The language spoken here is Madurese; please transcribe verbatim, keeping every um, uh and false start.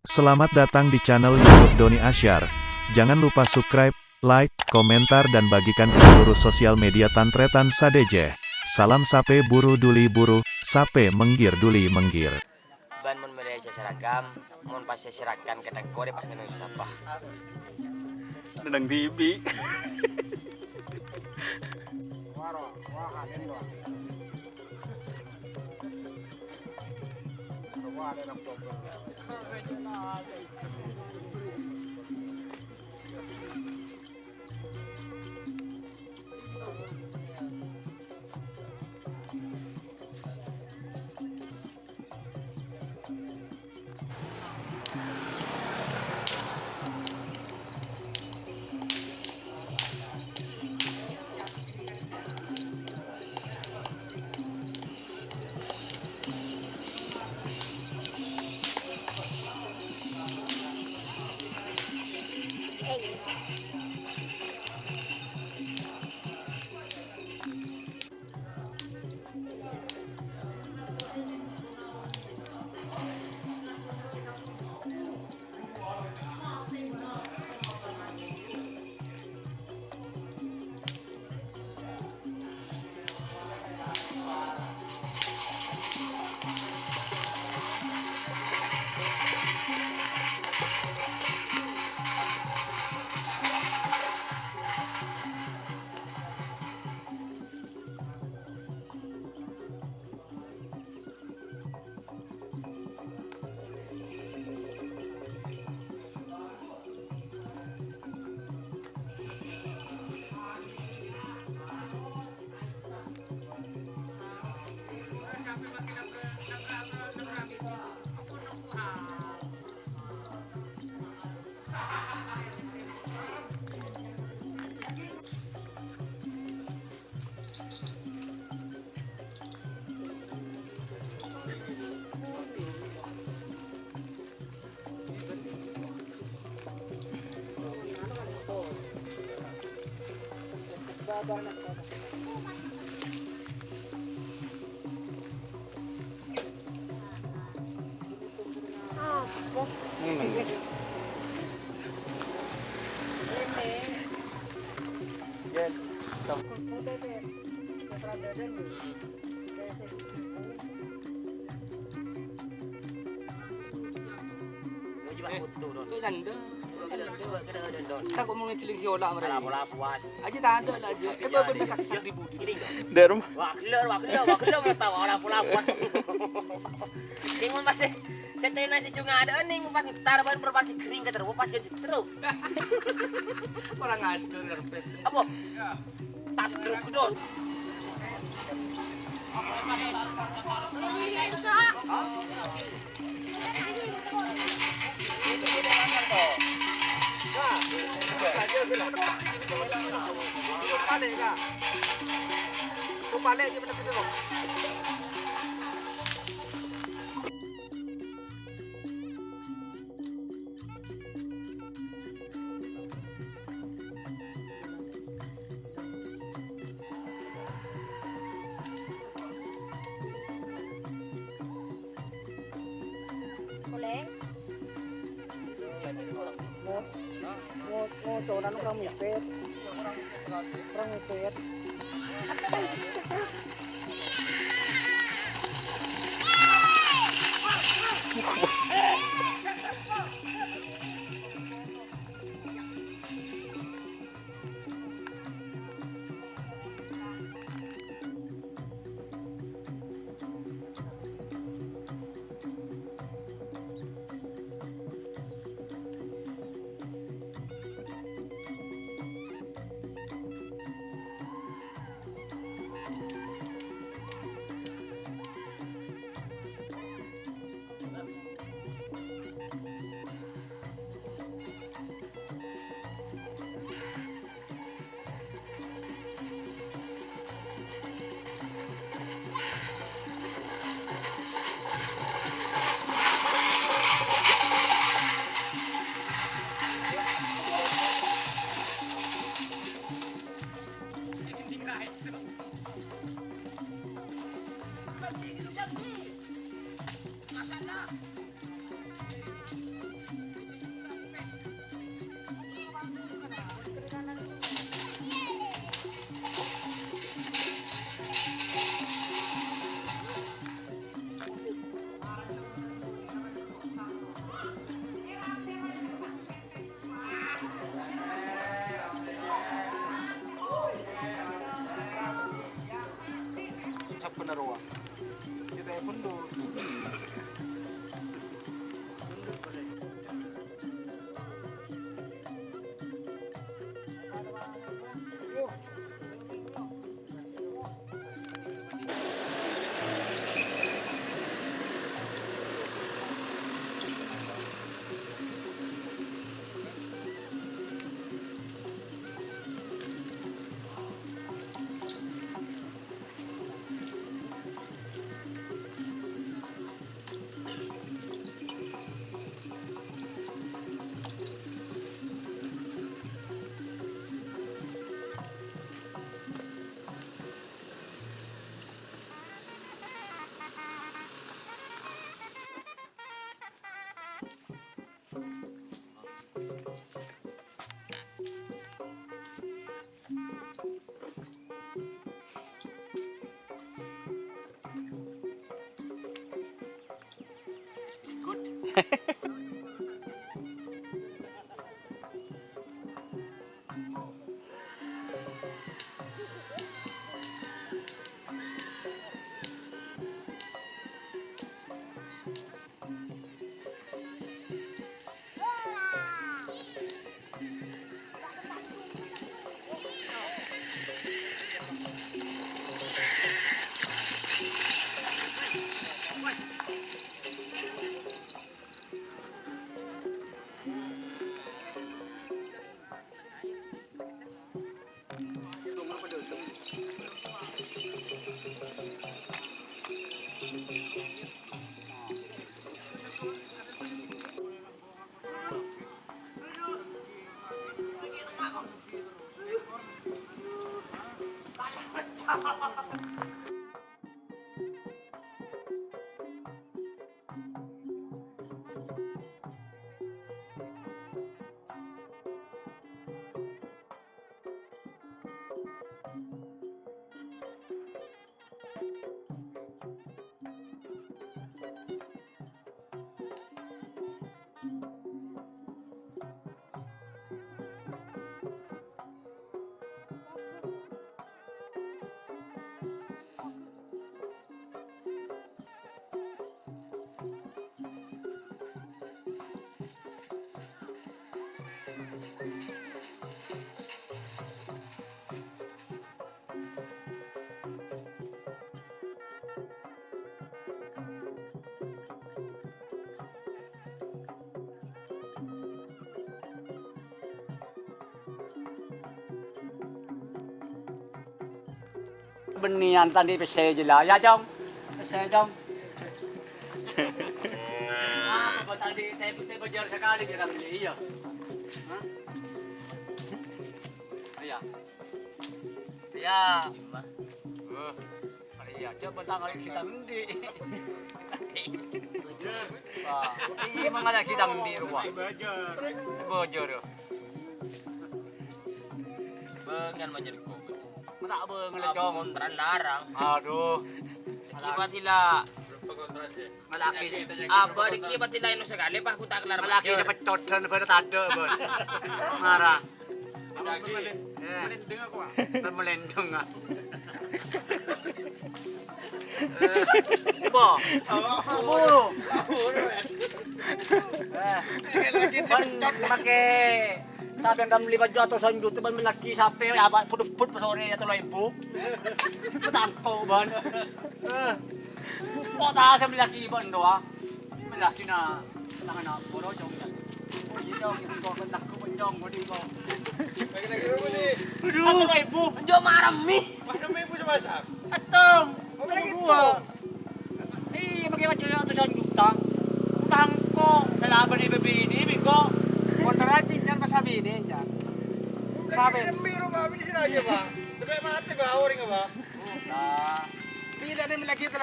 Selamat datang di channel YouTube Doni Asyar. Jangan lupa subscribe, like, komentar, dan bagikan ke seluruh sosial media tan-tarètan sadhâjâ. Salam sapè buru duli buru, sapè mèngghir duli mèngghir. Bân mon mèlè sè seragam, mon pas sè seragam ka tèngko rè pas ngènè sapa. Nendang dibi'. Apa? Ini. Ini. Ya, tau. Cok, janda. Cok, janda. Tak kok mau ngejeling yola mereka. Pola puas. Aja tak ada lah, aja. Eh, bener sak-sak di budi. Ini, Dok. Dari rumah. Wah, gelo, wah, gelo, wah, gelo, wah, tahu, wah, pola puas. Bingung, Mas, eh. Setena sih cuma ada ning pas ngetar ban perpasi kering ke terus, pas jadi terus. Kurang ajar, karpet. Apa? Tas truk, Don. Oleh. Mo-, mo-, moconan orang mepet. Orang mepet. Sabbhânna rowa. Kita pun do. Good. Bânnè tandhi pèssè jâ la, yâ, Cong? Pèssè, Cong. Apa bâ' tandhi tè-, tè-, bâjâr sakalè jâ la bânnè, iyâ? Hah? Iyâ. Iyâ. Iyâ, coba tanggal kita ngendi. Wah, iyâ, mangala kita ngendi rowa. Bâjâr, yâ. Bângal majâr ko. Mata' bângal, Cong. Kontran larang. Aduh. Iki patila. Malaki. Apa diki patila eno sakalè, pas ku ta' kelar. Malaki majâr. Sepecodan bâdâ tadâ', Bân. Mara. Lagi. Eh. Melendung aku, ah. Melendung, ah. Eh, Bo. Buru. Eh. Lagi Bân, sepecodan. Make sampeyan kan beli baju atosan juta, Bân, beli lagi sapè, apa, pudhut-pudhut pas sore ya, tello èbu. Petangko, Bân. Eh. Kok ta' sè beli lagi, Bân, doa? Beli lagi, nah. Tangan apa, Bro, Cong, ya? Oh, iya, Cong, ini kok bentak, kok, Cong, kok, di, kok. Lagi-lagi, Bro, ini. Aduh. Tello èbu. Enjo' marem, mi. Wah, enam ribu sama, Sam. Etong. Oh, lagi dua. Iya, pakai baju yang atusan juta. Bangko, salah beli bebini, bingko. Motor aja, jangan pas habis ini, jangan. Sampai. Demi rumah, ini sini aja, Pak. Sampai mati, Pak, orang apa? Nah. Bila ini lagi telah